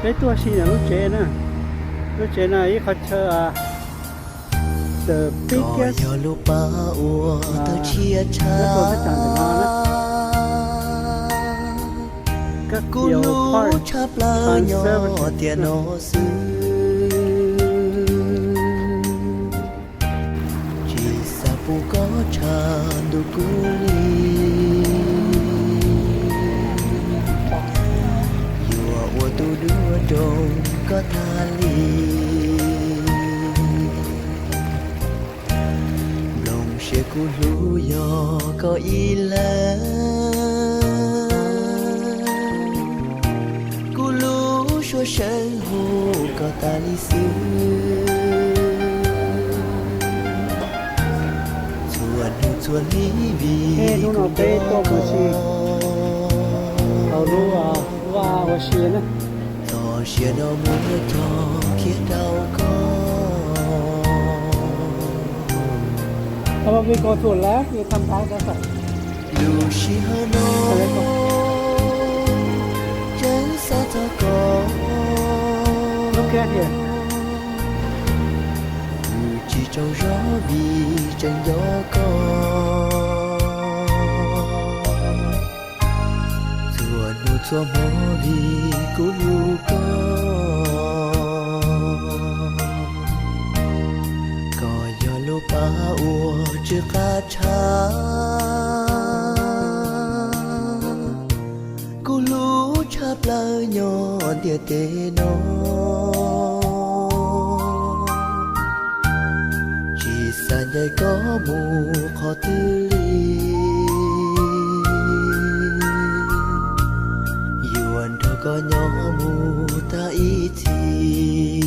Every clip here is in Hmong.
Peb tuaj si ntawm lub tsev na, lub tsev no ib qhov chaw, the biggest, yog lub pab uas tawg tshiab tshaj kuv lub tshaj plaws nyob tiam no xwb. Tsis xav pub koj tshav ntuj kuv li, yuav ua tus duab rau koj tag li. Nplooj siab kuv hlub yog koj ib leeg, kuv lub suab seev hu koj tas li xwb. Txhua hnub txhua hnub vim hnub no peb tuaj mus si hauv lub vaj ua si na. Txoj sia no muaj cog khiav rau koj. Hello, we go to left, you come back, that's right. Lub sij hawm no tseem xav txog koj. Look at here. Kuv tsis tsaug zog vim tseem nco koj. Txhua hnub txhua hmo vim kuv hlub koj. Koj yog lub pab uas tsw qab tshaj kuv hlub tshaj plaws nyob ntiaj teb no. Tsis xav ncaim koj mus qhov twg li, yuav nrog koj nyob mus tag ib txhis.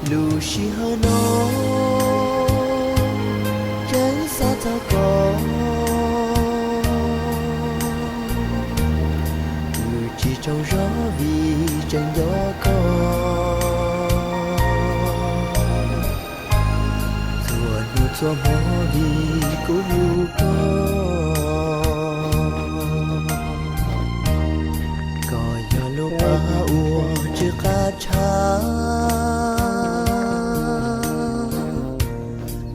Lub sij hawm no tseem xav txog koj, kuv tsis tsaug zog vim tseem nco koj. Txhua hnub txhua hmo vim kuv hlub koj. Koj yog lub pab uas tsw qab tshaj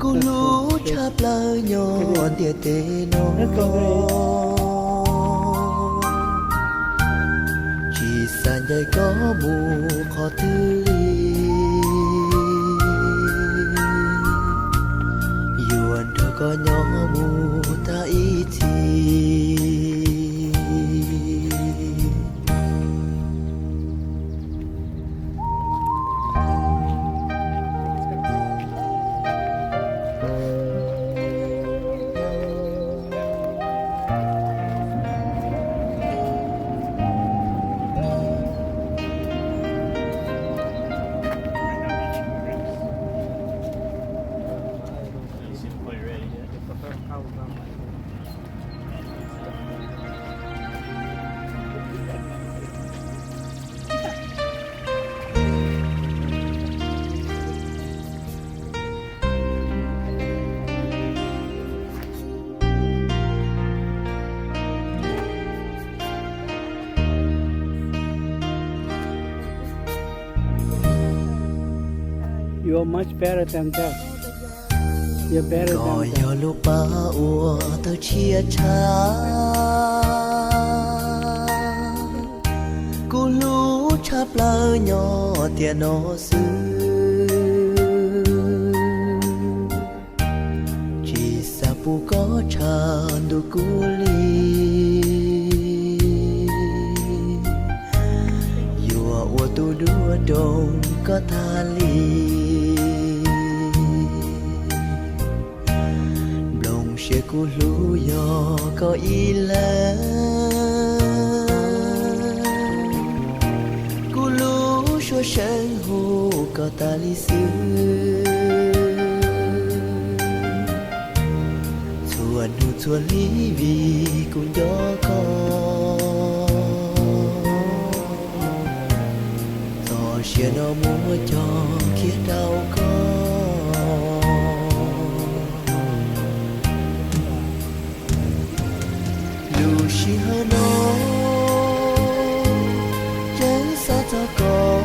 kuv hlub tshaj plaws nyob ntiaj teb no. Tsis xav ncaim koj mus qhov twg li, yuav nrog koj nyob mus tag ib txhis. You are much better than that. You're better than that. Koj yog lub pab uas tawg tshiab tshaj kuv hlub tshaj plaws nyob tiam no xwb. Tsis xav pub koj tshav ntuj kuv li, yuav ua tus duab rau koj tag li. Nplooj siab kuv hlub yog koj ib leeg, Seeb hu koj tas li xwb. Txhua hnub txhua hli vim kuv nco koj, txoj sia no muab cog kiag rau koj. Lub sij hawm no tseem xav txog koj,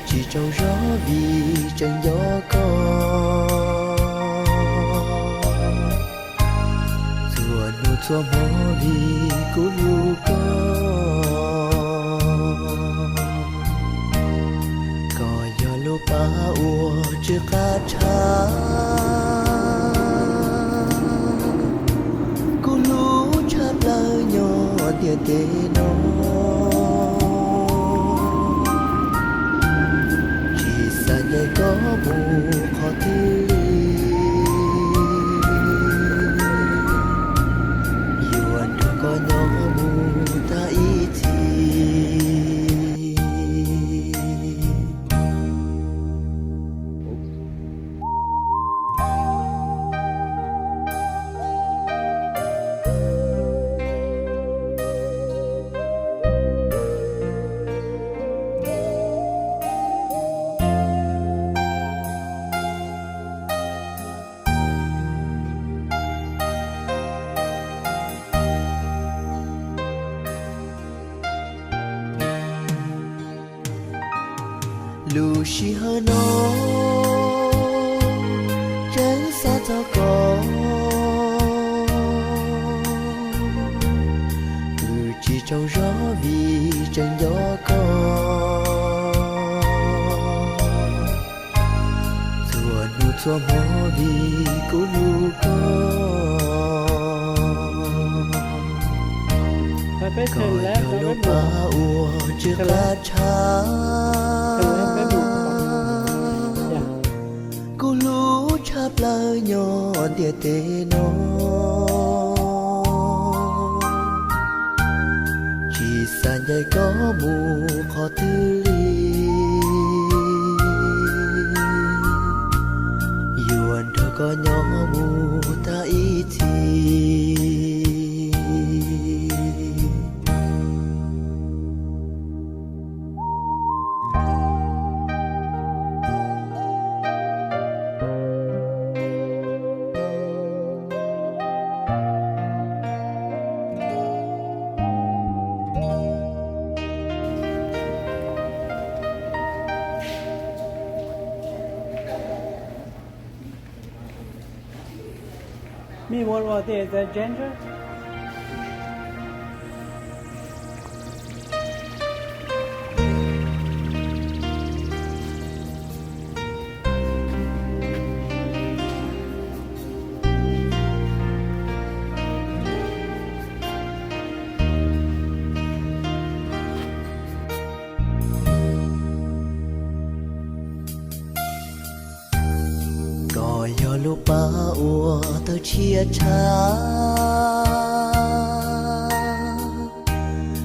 tsis tsaug zog vim tseem nco koj. Txhua hnub txhua hmo vim kuv hlub koj, koj yog lub pab uas tsw qab tshaj. Kuv hlub tshaj plaws nyob tiam teb no, tsis xav ncaim koj mus qhov twg li. Yuav nrog koj nyob mus tag ib txhis. Lub sij hawm no tseem xav txog koj, tsis tsaug zog vim tseem nco koj. Txhua hnub txhua hmo vim kuv hlub koj, koj yog lub pab uas tsw qab tshaj. Kuv hlub tshaj plaws nyob tiam teb no, tsis xav ncaim koj mus qhov twg li. Yuav nrog koj nyob mus tag ib txhis. Me, what about there? Is that ginger? Koj yog lub pab uas tawg tshiab tshaj.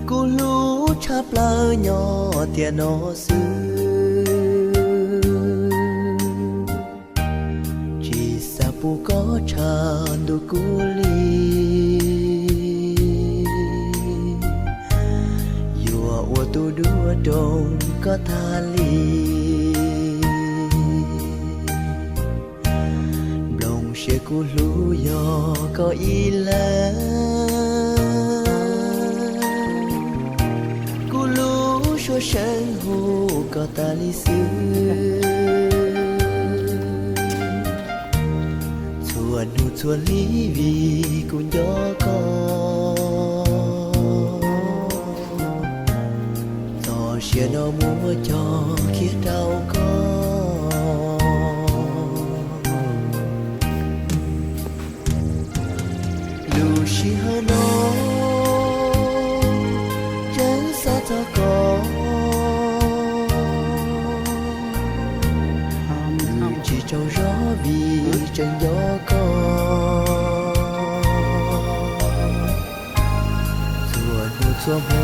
Kuv hlub tshaj plaws nyob tiam no xwb, tsis xav pub koj tshav ntuj kuv li. Yuav ua tus duab rau koj tag li. Nplooj siab kuv hlub yog koj ib leeg. Kuv lub suab seeb hu koj tas li xwb. Txhua hnub txhua hli vim kuv nco koj, txoj sia no muab cog kiag rau koj. Lub sij hawm no tseem xav txog koj, tsis tsaug zog vim tseem nco koj. Txhua hnub txhua hmo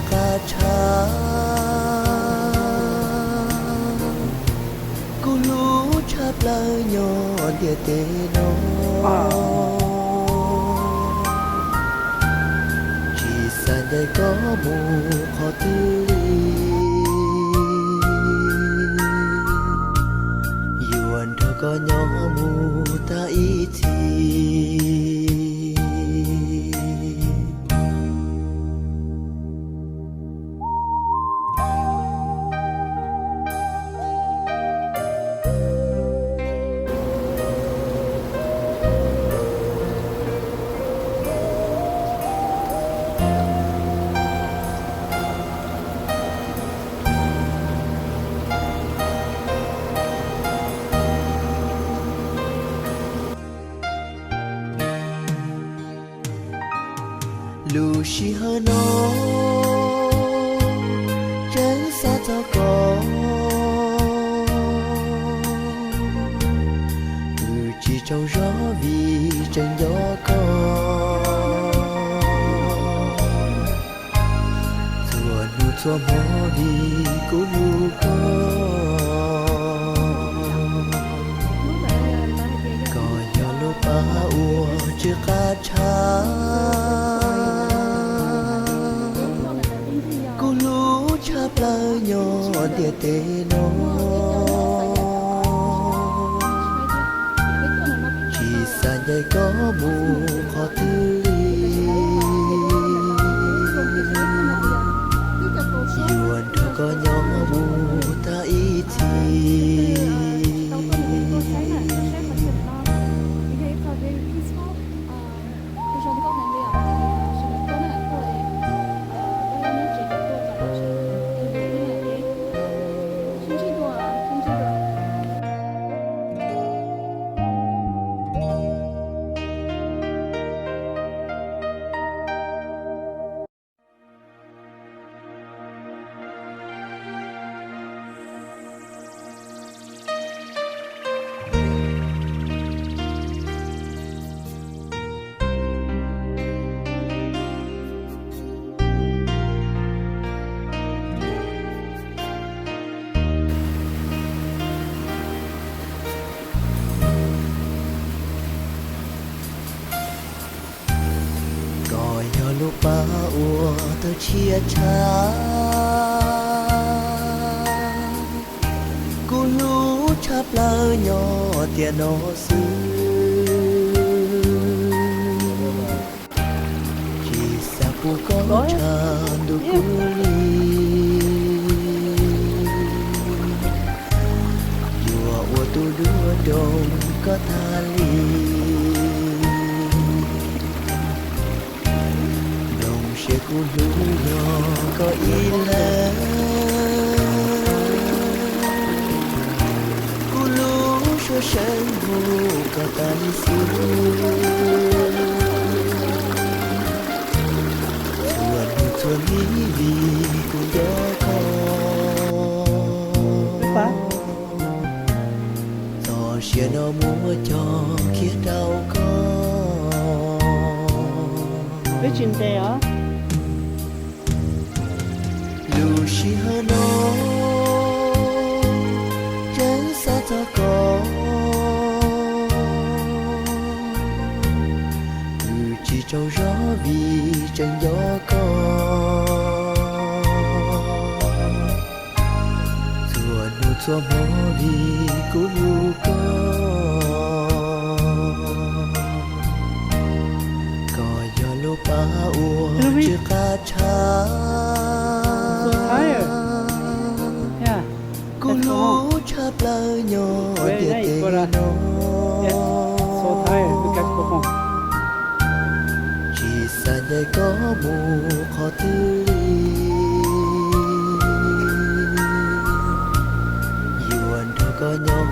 qab tshaj, kuv hlub tshaj plaws nyob ntiaj teb no. Tsis xav ncaim koj mus qhov twg li, yuav nrog koj nyob mus tag ib txhis. Lub sij hawm no tseem xav txog koj, tsis tsaug zog vim tseem nco koj. Txhua hnub txhua hmo vim kuv hlub koj, koj yog lub pab uas tsis qab tshaj, kuv hlub tshaj plaws nyob ntiaj teb no. Tsis xav ncaim koj mus qhov twg li, yuav nrog koj nyob mus tag ib txhis. Koj yog lub pab uas tawg tshiab tshaj, kuv hlub tshaj plaws nyob tiam no xwb. Tsis xav pub koj tshaj ntuj kuv li, yuav ua tus duab rau koj tag li. Mloog seb kuv hlub yog koj ib leeg, kuv lub suab seev hu koj tas li xwb. Txhua hnub txhua hnub vim kuv nco koj, txoj sia no muab cog kiag rau koj. Lub sij hawm no tseem xav txog koj, tsis tsaug zog vim tseem nco koj. Txhua hnub txhua hmo vim kuv hlub koj, koj yog lub pab uas tsis qab tshaj, kuv hlub tshaj plaws nyob tiam teb no. Tsis xav ncaim koj mus qhov twg li, yuav nrog koj nyob